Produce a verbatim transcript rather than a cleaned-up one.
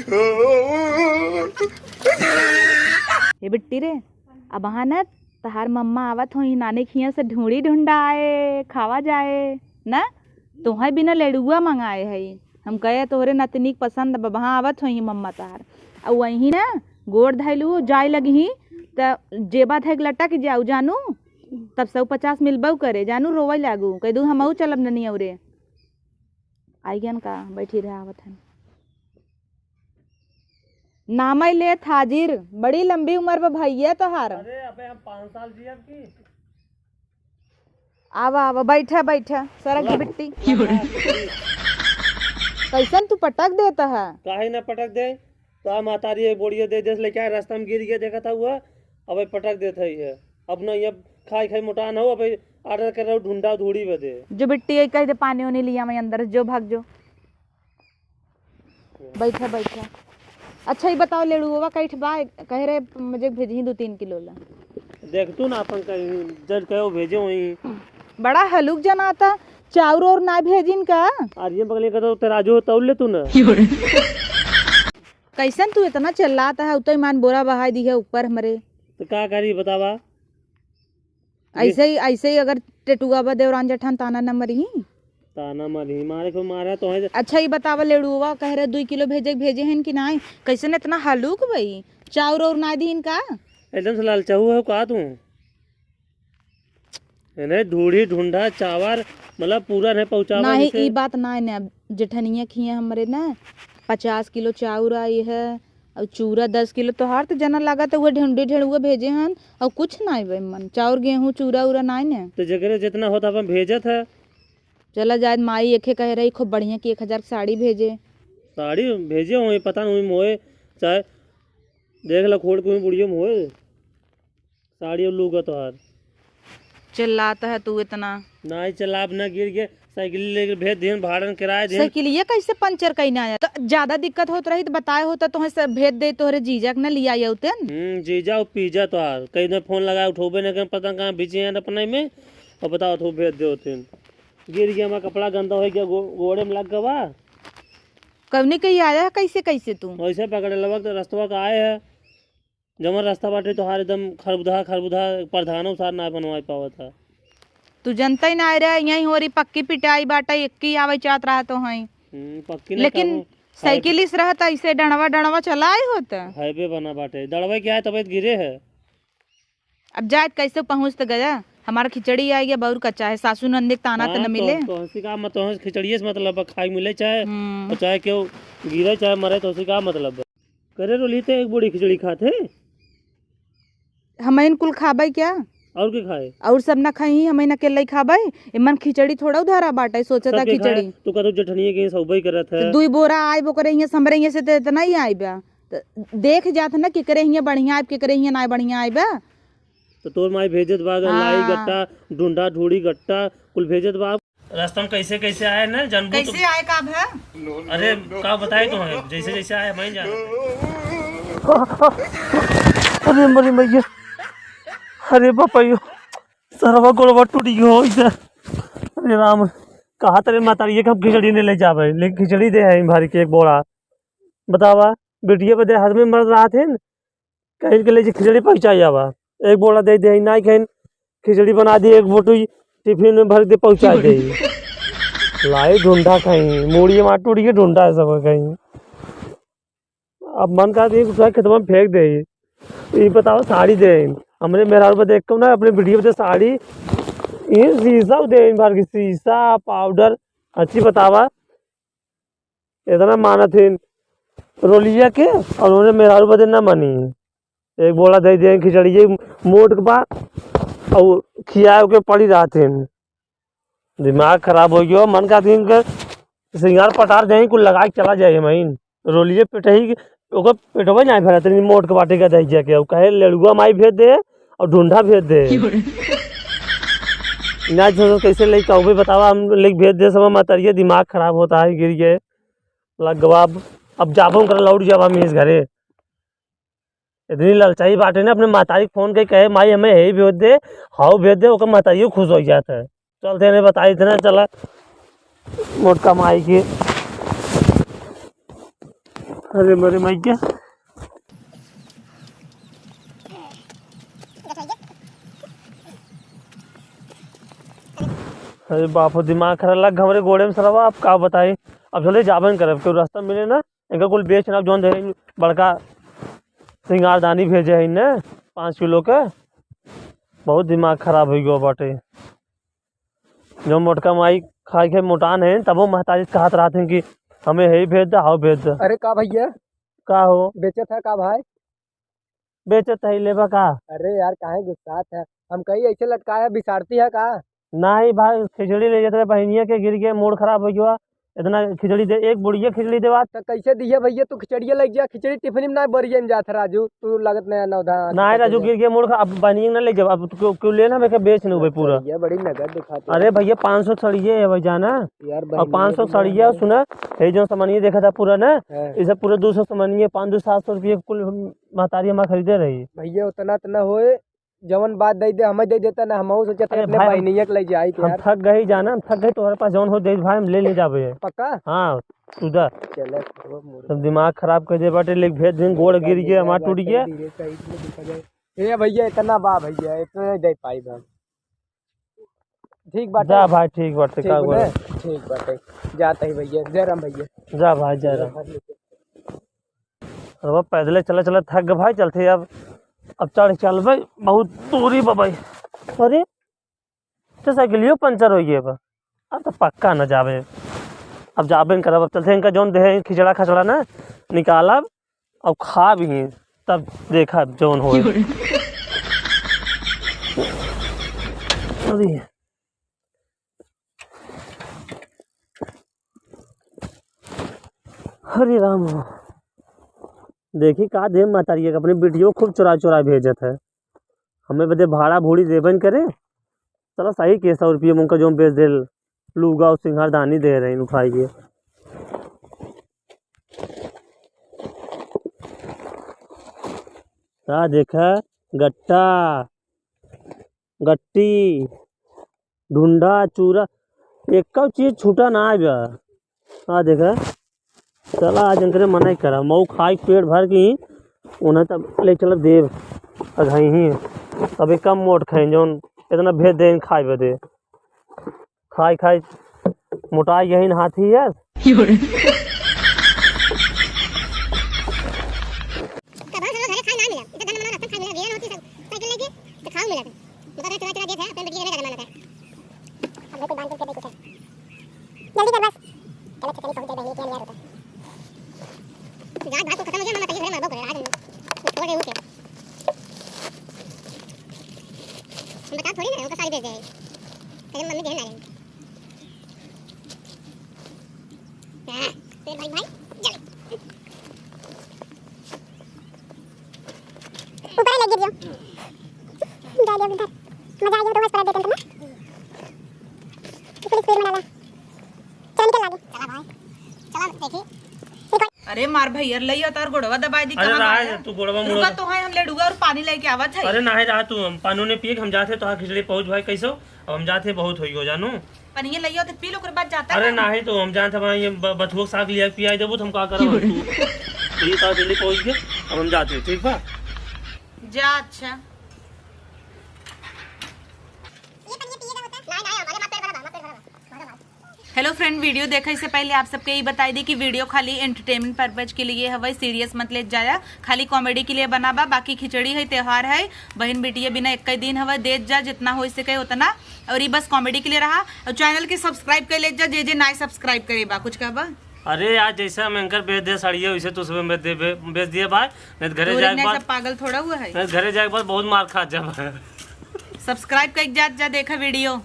ए बिट्टी रे, अबहा न तहार मम्मा आवत होई, नानी खिया से ढूंढी ढूंढा आए, खावा जाए, न? तोहे बिना लेड़ुआ मंगाए हई। हम कहे तोहरे नतनी के पसंद बा, अबहा आवत होई मम्मा तहार। अउ वही न गोड़ धैलू जाए लगही, त जेबा धैक लटक जाऊ जानू, तब सौ पचास मिलबऊ करे जानू, रोवे लागू, कह दू हमहू चलब ननी औरे। आई गन का, बैठी रहे, आवत हन। नामय लेत हाजिर, बड़ी लंबी उम्र बा भैया तोहार। अरे, अबे हम पाँच साल जियब की? आवा, आवा, बैठा, बैठा, सरक ला। बिट्टी। कैसन तू पटक देता है? काहे ना पटक दे? तो आ महतारी एक बोड़िया दे देस लेके आए, रास्ता में गिर गया, देखा था हुआ, अबे पटक देत है ये। अपना ये खाई खाई मोटा ना हो, अबे order कर रहा हूँ ढूंढा धूड़ी बदे। जो बिट्टी, ये कह दे पानी उनी लिया मैं अंदर, जो भाग जो। बैठा, बैठा। अच्छा, ये बताओ, लेड़ुआ कैठ बा? कह रहे मुझे भेजी दो तीन किलो ला। देख तू ना अपन कहीं, जब कहो भेजे वहीं। बड़ा हलुक जनाता, चाउर और ना भेजिन का? अरे ये बगले का तो तराजू हो, तौल ले तू ना। कैसन तू इतना चिल्लात है? उतई मान बोरा बहाई दी है ऊपर हमरे। तो का करी बतावा? ऐसे ही, ऐसे ही अगर टेटुआ बा देवरान जेठान ताना न मरी। ताना मरी, मारे को मारा तो है। अच्छा, ये बतावा, लेड़ुआ कह रहे दुई किलो भेजे, भेजे हैं कि नाई? कैसन इतना हलुक बई? चाउर और ना दीन का? एकदम से लालचाऊ है का तू? इन्हें ढूढ़ी ढूंढा चावर, मतलब, पूरा नहीं पहुँचावा नहीं, जैसे। ई बात ना है ना, जेठनिया खिए हमरे ना पचास किलो चाउर आई है, और चूरा दस किलो। तोहार तो जना लागत है, उहे ढेंडी ढेड़ुआ भेजे हन, और कुछ ना आइबे मन, चाउर, गेहूँ, चूरा, उरा ना है ना। तो जेकरे जितना होता, अपन भेजत है। चला जाए, माई एके कहे रही, खूब बढ़िया की एक हजार के साड़ी भेजे। साड़ी भेजे होई, पता नहीं मोए, चाहे देख ला खोल के हुई बुढ़िया में होए। साड़ी और लूगा तोहार। चिल्लात है तू इतना। नाई चिल्लाब ना, गिर गए, साइकिल लेके भेज दिहन, भाड़न किराया दिहन। साइकिलिया कैसे पंचर कहीं आया? तो ज्यादा दिक्कत होत रही तो बताए होता, तोहे से भेज दे, तोहरे जीजा के ना लिया आउतेन। हम्म, जीजा और पीजा तोहार। कहीं ने फोन लगाए, उठोबे ना करें, पता कहाँ बिजी हैं अपने में, और बताओ तो भेज दे होतेन। गिर गया, हमारा कपड़ा गंदा हो गया, गो-, गोड़े में लग गवा। कवने कहीं आया है, कैसे, कैसे तू? वैसे पकड़े लगा तो रस्तवा का आए है। जवन रास्ता बाटे तोहार एकदम खरबुदहा, खरबुदहा, प्रधानो सार ना बनवाए पावत है। तू जनता ही ना रहे, यहीं होरी पक्की पिटाई बाटे, एक ही आवे चाहत रहा तो हैं। हम्म, पक्की ना लेकिन कहो। साइकिलिस रहत ऐसे डंडवा, डंडवा चलाए होत। हाईवे बना बाटे, डंडवा क्या है, तबीयत गिरे है। अब जाए कैसे पहुँच तो गया, हमारा खिचड़ी आ गया, बउर कच्चा है, सासू नंदे के ताना तो हाँ, न मिले। तो, तो हंसी का मत, तो हंस खिचड़िए से मतलब है, खाए मिले चाहे, हम्म। और चाहे क्यों गिरे, चाहे मरे, तो हंसी का मतलब है। करे रोली तो एक बूढ़ी खिचड़ी खात है। हमइन कुल खाबै क्या? और के खाए? और सब ना खाई, हमइन अकेले ही खाबै। इमन खिचड़ी थोड़ा उधारा बाटे, सोचता सबके खाए, खिचड़ी। तू का तो जेठनिए के सौबई करत है। तो दुई बोरा आइब ओकरे हियाँ से, हमरे हियाँ से तो इतना ही आइबा। तो देख जात ना केकरे हियाँ बढ़िया आइब, केकरे हियाँ ना बढ़िया आइबा। तो तोर माई भेजत बा, हाँ। लाई गट्टा, ढूंढा ढूढ़ी गट्टा, कुल भेजत बा। रास्ता में कैसे कैसे आए ना, जानबू तो। कैसे आए का भा? अरे, का बताई तो है, जैसे जैसे आए, मैं जाना। अरे मरी मैया, अरे बापा यो, सरवा गोड़वा टूट गयो इधर। अरे राम, कहा तेरे मातारी ये कब खिचड़ी नहीं ले जावे, लेकिन खिचड़ी दे है भारी के एक बोरा। बतावा, बिटिया बदे हाथ में मरत रहा थे न, कहीं के ले जे खिचड़ी पहुँचा जावा। एक बोरा दे दे, ना कहीं खिचड़ी बना दी, एक बोटुई टिफिन में भर दे पहुँचा दे। लाई ढूंढा कहीं, मूड़ी में टूट के ढूंढा है सब कहीं। अब मन का दी, दूसरा खेतवा में फेंक दे। ये बताओ, साड़ी दे, हमरे मेहरारू बदे एक ना, अपने बिटिया बदे साड़ी, ये शीशा दे, भर के शीशा, पाउडर। अच्छी बतावा, इतना मानत है रोलिया के, और उन्हें मेहरारू बदे ना मानी। एक बोरा दे दे खिचड़ी, ये मोट के बा, और खियाए के पड़ी रहत है। दिमाग खराब हो गयो, मन का दिन के सिंगार पटार जाए, कुल लगा के चला जाए। महीन रोलिए पेटही, ओकर पेटवा नहीं भरा, तनी मोट के बाटे का दे जाके, और कहे लेड़ुआ माई भेज दे, और ढूंढा भेज दे। ना छोड़, कैसे लेके कहबे बतावा, हम लेके भेज दे, सब मातरिया दिमाग खराब होता है, गिर गए, लग गवा। अब, अब जाबो कर लौट जाबा हम इस घरे। इतनी ललचाई बाटे ना, अपने मातारी के फोन के कहे, "माई, हमें यही भेज दे, हाउ भेज दे", ओकर मातारियो खुश हो जाता है। चलते नहीं बताई इतना, चला मोटका माई के। अरे मरे माई के। अरे बाप हो, दिमाग खराब लग हमरे गोड़े में सरवा, अब का बताई। अब चले जाबे न करब, केहू रास्ता मिले ना, इनका कुल बेच ना, जौन दे बड़का सिंगारदानी भेजे है ने पाँच किलो के। बहुत दिमाग खराब हो गयो बाटे। जो मोटका माई खाए के मोटान है, तबो महतारी कहत रहत हैं कि हमें यही भेज दे, हाउ भेज दे। अरे का भैया? का हो? बेचत है का भाई? बेचत है, लेबा का? अरे यार, काहे गुस्सात है? हम कहीं ऐसे लटकाए है, बिसारती है का? नहीं भाई, खिचड़ी ले जाते रहे बहनिया के, गिर गए, मूड खराब हो गया। इतना खिचड़ी दे, एक बुढ़िया खिचड़ी देवा। तो कैसे दिए भैया, तू खिचड़िया लग जा, खिचड़ी टिफिन में ना बोरिया में जात है राजू, तू लगत नया नौधा। नहीं राजू, गिर गए मूड खराब, अब बहनिया ना ले जाओ, अब क्यों, क्यों लेना, मैं क्या बेच नहीं पूरा। ये बड़ी नगद दिखाते। अरे भैया, पाँच सौ सड़िए है भाई जाना। यार और बहनिया पाँच सौ सड़िए, सुना, ये जो सामानिया देखा था पूरा ना, हाँ। इसे पूरा दो सौ सामानिया, पाँच दो सात सौ रुपये कुल महतारी हमार खरीदे रही। भैया उतना तो ना होए, जवन बात दे दे, हमें दे देता ना, हम सोचते अरे अपने भाई, हम, बहनिया के ले जाई हम यार। थक गए जाना, हम थक गए, तुम्हारे पास जवन हो दे भाई, हम ले ले जाबे। पक्का? हाँ, सुधा। चले, सब दिमाग खराब कर दे बाटे, लेके भेज दिन, गोड़ गिर गया, हमार टूट गया। ए भैया, इतना बा भैया, इतना नहीं दे पाई हम। ठीक बाटे। जा भाई, ठीक बाटे, ठीक का बाटे, बोले? ठीक बाटे। जाते ही भैया, जय राम भैया। जा भाई, जय राम। अब पैदले चला चला थक गए भाई, चलते अब, अब चढ़ चलबे, बहुत दूरी बा भाई। अरे, तो साइकिलियो पंचर हो गया बा। अब तो पक्का न जाबे, अब जाबे न करब। अब चलते इनका जौन देहे खिचड़ा खचड़ा ना निकालब, अब खाब ही, तब देखा जौन होए। अरे। हरे राम। देखी का दे महतारिया के, अपने बिटियो खूब चुरा चुरा भेजत है। हमें बदे भाड़ा भूड़ी देबे न करे। चला सही के सौ रुपये में उनका जो बेच दे, लूगा और सिंगारदानी दे रहे हैं उठाई के। का देखा, गट्टा, गट्टी, ढूंढा, चूरा, एक चीज छूटा ना आवे। आ देखा, चला आज इनकरे मना ही करा, मऊ खाई पेट भर के ही, उन्हें तब ले चल देव, अघाई ही, अबे कम मोट खाई, जौन इतना भेज दे खाए बदे, खाई खाई मोटाई यही न हाथी है। कबार से लोग घरे खाए ना मिला, इधर धन मना रखन खाए मिला, गया होती सब साइकिल लेके, तो खाओ मिला था। मगर चुरा चुरा देत है, अपने बेटी के जमाना था। अब तो बांध के दे कुछ है। जल्दी कर बस। चलो, चलो, पहुंच जाए बहनी के यार होता। जात भात को खत्म हो गया, मामा तभी घरे मरबो करे, आज छोड़ दे उसे। हम बता थोड़ी ना, उनका सारी भेज दे। तेरे मम्मी देना है। हाँ, तेल भाई, भाई, चल। ऊपर लग गया। डाल दिया उधर। मजा आ गया तो बस पलट देते हैं ना। इसको स्पीड में डाला। चल निकल आगे। चला भाई। चला देखी। अरे मार भैया, लइया तार गोड़वा दबाई दी, अरे कहाँ रहा गया? है, तू गोड़वा रुका मुड़वा। तो है, हम लेडुआ और पानी लेके आवत है। अरे नाही रहा तू, हम पानी ने पिए, हम जाते तो हाँ खिचड़ी पहुँच भाई कैसो, अब हम जाते बहुत होई हो जानू। पनिया लइया तो पी लो, ओकर बाद जाता अरे है। नाही तो हम जाते भाई, ये ब-, बथुआ के साग लिया पिया देबो तो हम का करब तू। तो ये तार जल्दी पहुँच गए, अब हम जाते हैं, ठीक बा? जा, अच्छा। हेलो फ्रेंड, वीडियो देखे से पहले आप सबके ई बताई दी कि वीडियो खाली एंटरटेनमेंट पर्पज के लिए हवे, सीरियस मत लेत जाया, खाली कॉमेडी के लिए बना बा। बाकी खिचड़ी है, त्योहार है, बहन बिटिया बिना एक ही दिन हवे, देत जा जितना हो सके उतना। और ई बस कॉमेडी के लिए रहा। और चैनल के सब्सक्राइब कर लेत जा, जे जे नाय सब्सक्राइब करे बा। कुछ कहबा? अरे यार, जैसे हम एंकर बेच दे साड़िया, वैसे तो सब बेच दे, बे-, बेच दिए भाई। नहीं तो घरे तोरे जाए के इतना बाद, सब पागल थोड़ा हुआ है। नहीं तो घरे जाए के बाद बहुत मार खा जाबा। सब्सक्राइब कर जात जा, देखा वीडियो।